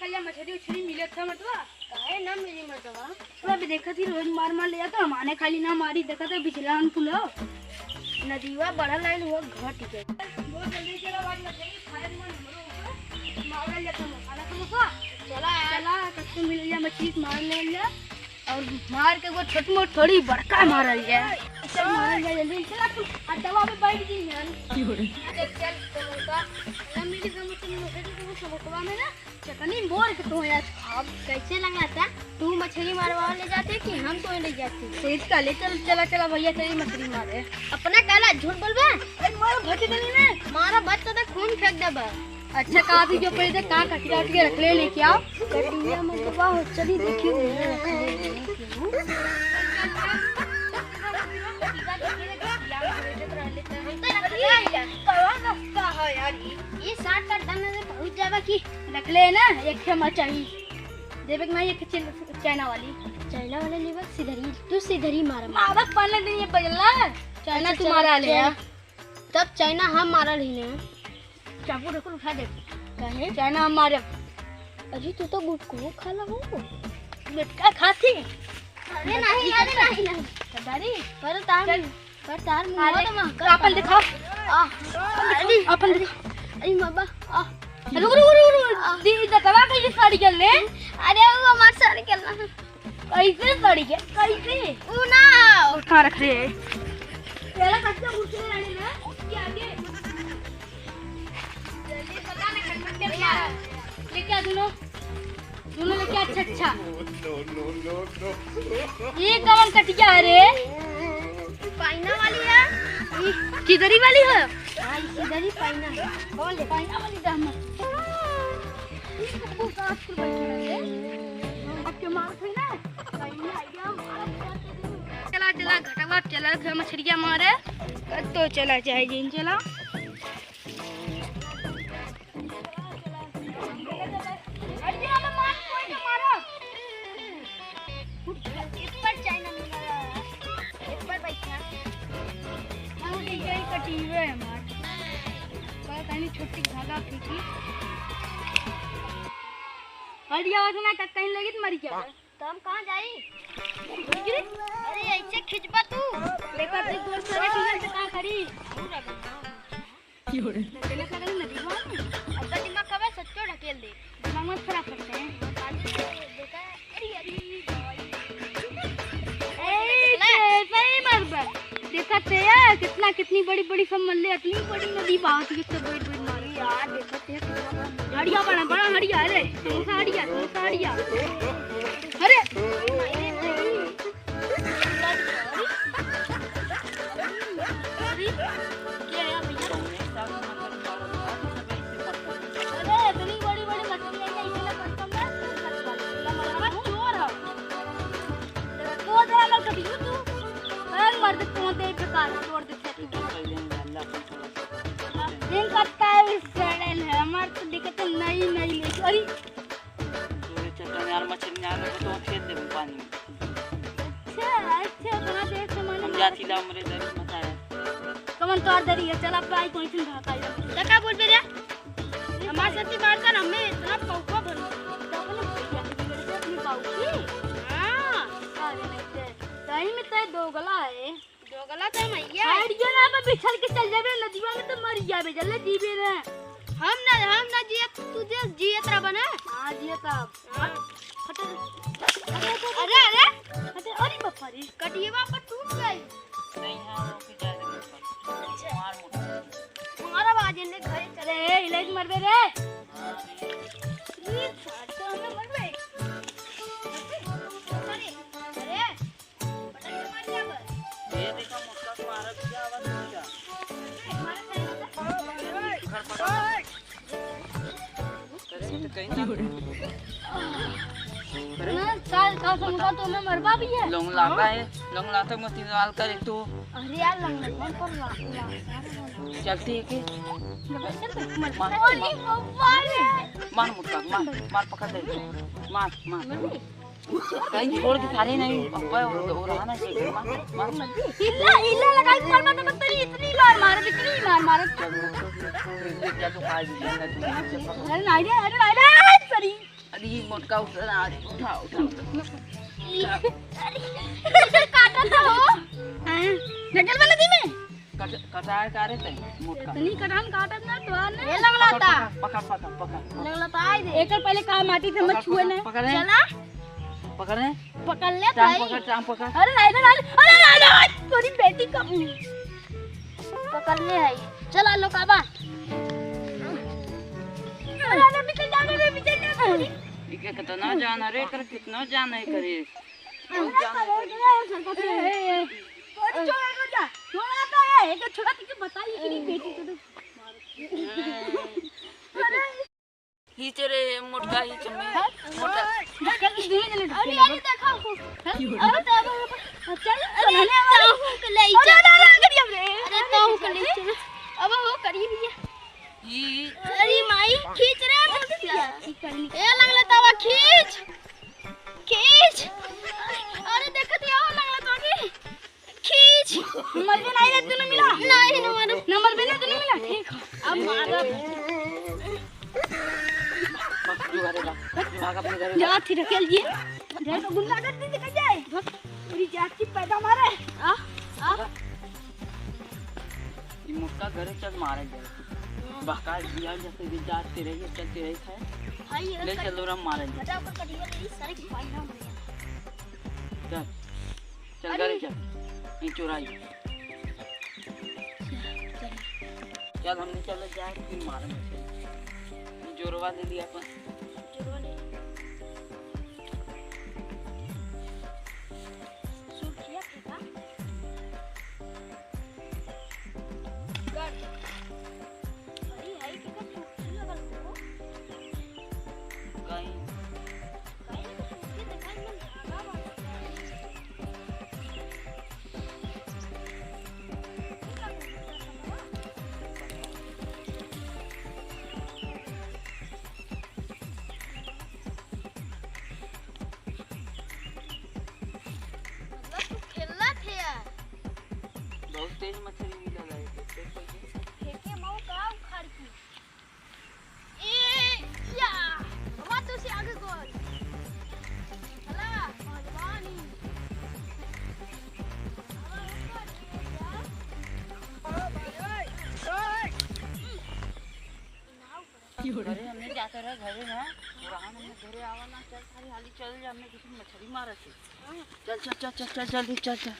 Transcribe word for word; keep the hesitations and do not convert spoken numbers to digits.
या मछरी उछरी मिलत है मर्दवा? काहे ना मिली मर्दवा? तो अभी देखत ही रोज मार मार ले जाता, माने खाली ना मारी, देखत है बिचला अनकुल हो। नदीवा बढ़ल आइल हुआ घट के। बहुत जल्दी चला, बाद मछरी खाए मन हमरो ऊपर। मारल जाता मसाला समोसा। चला यार। चला, कच्चू मिल जा मछली, मार ले जा। और मार के वो छोट मोट थोड़ी बड़का मारल जाए। चल मारल जाए जल्दी। चल तू अड्डवा पे बैठ जी यार। चल, चल, समोसा। ना मिली समोसा, समोसा, समोसा में ना चटनी मोर के तो यार। अब कैसे लगा था? तू मछली मारवा ले जाते कि हम तो ले जाते? तो इसका ले चल, चला, चला भैया, चल मछली मारे। अपना काला झूठ बोलबा? अरे मारो भटी देनी में। मारा भट तो खून फेंक देबा। अच्छा, का भी जो पड़े थे, कहाँ कटिया उटिया रख ले, लेके आओ। कटिया में तो बाहर चली देखी हुई है। ये साठ का दम में बहुत ज्यादा की रख ले ना, एक ठे मचाई। देवे के नहीं, एक ठे चाइना वाली। चाइना वाले लेबा, सिधरी, तू सिधरी मारा। मारा पन्ने दिन ये बजला, चाइना अच्छा, तुम्हारा चल, ले आ। चल। तब चाइना हम मारल ही ना। चाकू ढाकू उठा दे। काहे? चाइना हम मारे। अजी, तू तो गुटखो खाला हो। गुटखा खाती? अरे नहीं, अरे नहीं, नहीं। गद्दारी? पर तार, चल। पर तार मुंह अरे, तो महकत आपन बा। दिखाओ। आ, अपन दिखाओ। अरे बाबा, आ। रुक, रुक, रुक, रुक। आ। दी, दतवा के ये साड़ी के ले। अरे, वो हमार साड़ी के ना। कैसे सड़ी गया? कैसे? ऊ ना। कहाँ रख रहे हैं? तेरा कच्चा घुसने वाले ना, उसके आगे। जल्दी पता नहीं, खटपट के भैया। लेके आ दोनों। दोनों लेके आ, अच्छा, अच्छा। ये कवन कटिया है रे? पाइना वाली है। ये किधरी वाली है? हाँ, ये किधरी पाइना है। बोल दे। पाइना वाली दाम है। ये सबको काट के बैठे हैं। अब के मार खाई ना? चला, चला, घटवा, चला, घर मछरिया मारे। तो चला जाए जिन, चला। अरे, ये वाला मार, कोई के मारो। इस पर चाइना नहीं लगा है। इस पर बैठा। हाँ, ठीक है, ये कटी हुए है मार। बस, यानी छुट्टी धागा खींची। हट जाओ, सुना, कहीं लगी तो मरी क्या? तो हम कहाँ जाई? अरे, ऐसे खिंचबा तू। देखा, तू गोर सरे तू से कहाँ खड़ी? क्यों रे? ढकेले से कहीं नदी में। अब तो दिमाग का बस सच्चो ढकेल दे। दिमाग मत खराब करते हैं। ए, सही मार बे। देखा ते यार, कितना, कितनी बड़ी बड़ी सब मल्ले, इतनी बड़ी नदी बहत है, कितने बड़ी बड़ी नाली। यार, देखा ते यार, कितना हड़िया बड़ा, बड़ा हड़िया है रे, समोसा हड़िया, समोसा हड़िया। अरे! अरे, इतनी बड़ी बड़ी मछली है, इतने बड़कम है, चोर है। तो जरा लोग कभी तू, अरे मर्द, तू दे बेकार, छोड़ दे। दिन करता है, इस सड़न है, हमार तो दिक्कत है, नई, नई लेके, अरे। तोरे चक्कर में यार, मछली ना आवे तो फेंक देबे पानी में। अच्छा, अच्छा, बड़ा देर से मैंने हम जाती ला, हमरे दरी मत आया। कमन तोर दरी है, चल अब आई कोई सुन रहा काई। तो का बोल बे रे? हमार साथी बात कर, हमें इतना पौवा भर। तो अपने भैया के बिगड़ के अपनी बाऊ की। हाँ। अरे नहीं ते, सही में ते दोगला है। दोगला तो हम अइया है। हट जा ना, अब बिछल के चल जाबे नदीवा में तो मर जाबे, जल्दी जीबे ना। हम ना, हम ना जियत, तू जे जियत रहबा ना। हाँ, जियत अब। हाँ। हट, हट, हट, हट। अरे, अरे। हट, अरे बाप रे। कटियवा पर टूट गई। नहीं, हाँ, वो भी जाए दे ऊपर। अच्छा। मार मुट्ठी। मारा बाजे ने घरे चले। अरे, इलाज मरबे रे। हाँ, रे। ये साथ तो हमें मरबे। अरे, अरे। ये देखा, मुक्का को मारा भी क्या आवाज नहीं क्या? घर पकड़। अरे, तो कहीं ना। ना, साल का समझा तो मैं मरबा भी है। लौंग लाता है, लौंग लाता है, मत निकाल कर एक तो। अरे यार, लौंग मत कर, ला, ला, ला। चलती है कि? नमस्ते, मत मार। अरे, बाबा रे। मार मुक्का, मार, मार, पकड़ ले। मार, मार। मम्मी। कहीं छोड़ के सारे नहीं, अब वो, वो रहा ना, सही, मार, मार। हिला, हिला लगाई, मार, मार, मार, तेरी इतनी मार, मार, इतनी मार, मार। चल, वो तो, तो, तो, तो, क्या तो खा भी जाएगा, तू। अरे, नहीं रे, अरे, नहीं रे, सॉरी। अरे, मोटका उठा, उठा, उठा, उठा। अरे, अरे, काटा था हो। हाँ, नकल वाला दी में। कट-, कटाए का रे तैं, मोटका। इतनी कटान काटत ना तो आने। ये लगला पकड़, था। पकड़, पकड़, पकड़, पकड़। लगला था, आई दे। एकर पहिले का माटी से मत पकड़, छुए पकड़, ना। पकड़ रे। चला। पकड़ रे। पकड़ ले टांग भाई। पकड़, टांग पकड़। अरे, नहीं, नहीं, नहीं, अरे, नहीं, नहीं, तोरी बेटी का। पकड़ ले है। चला, लो काबा। अरे, अरे, पीछे जा, अरे, पीछे जा, अरे। ये कितना जान है रे, कर कितना जान है करे। बहुत जान है करे। ए, ए, ए। छोड़, छोड़, छोड़, जा। छोड़ आता है, एक छोड़ा तुझे बताइए कि नहीं बेटी को तो। खींच रे, मोटका खींच में। मोटका। अरे, अरे, देखा हो। अरे, तो अब, अब, चल, अरे, चल, अरे, तो के ले अरे, चल। अरे, अरे, अरे, अरे, अरे। अरे, तो के ले चल। अब वो करीब ही है। ई। अरे, माई, खींच रे, मोटका। ए, लगला तवा, खींच। खींच। अरे, देखत ही हो, लगला तो के। खींच। मलबे नहीं रे, दुनो मिला। नहीं, नहीं मारो। ना मलबे ना, दुनो मिला। ठीक हो। अब मारो। भाग, भाग अपने घरे। जा, फिर अकेल जी। जा तो गुंडागर्दी दिखा जाए। पूरी जात की पैदा मारे। आ, आ। ई मोटका घरे चल मारे जाए। बहका दिया जैसे भी जात के रही, चलते रही है। भाई, ये ले कर- चलो रे, मारे जाए। हटा ऊपर कटिया ले, सारे की पानी ना मरे। चल। चल, अरे। घरे चल। ई चोराई। चल। चल, हमने चले जाए, फिर मारे में से। ई जोरवा ले लिया अपन। जोरवा ले। सुर्खिया फेंका। गड़। अरे, हाय, कितना सुर्खी लगल हो। कहीं। मतलब तू खेलत है यार। बहुत तेज मछली मिला है, देख, देख, देख। फेंके मऊ का उखाड़ की। ए, या, हवा तो से आगे गोल। हला, पहलवानी। हवा ऊपर, ए, या। घरे हमने जाते रहे, घरे ना, पुरान हमने घरे आवा ना, चल, सारी हाली चल जा, हमने किसी मछली मारा थी। चल, चल, चल, जल्दी चल, चल।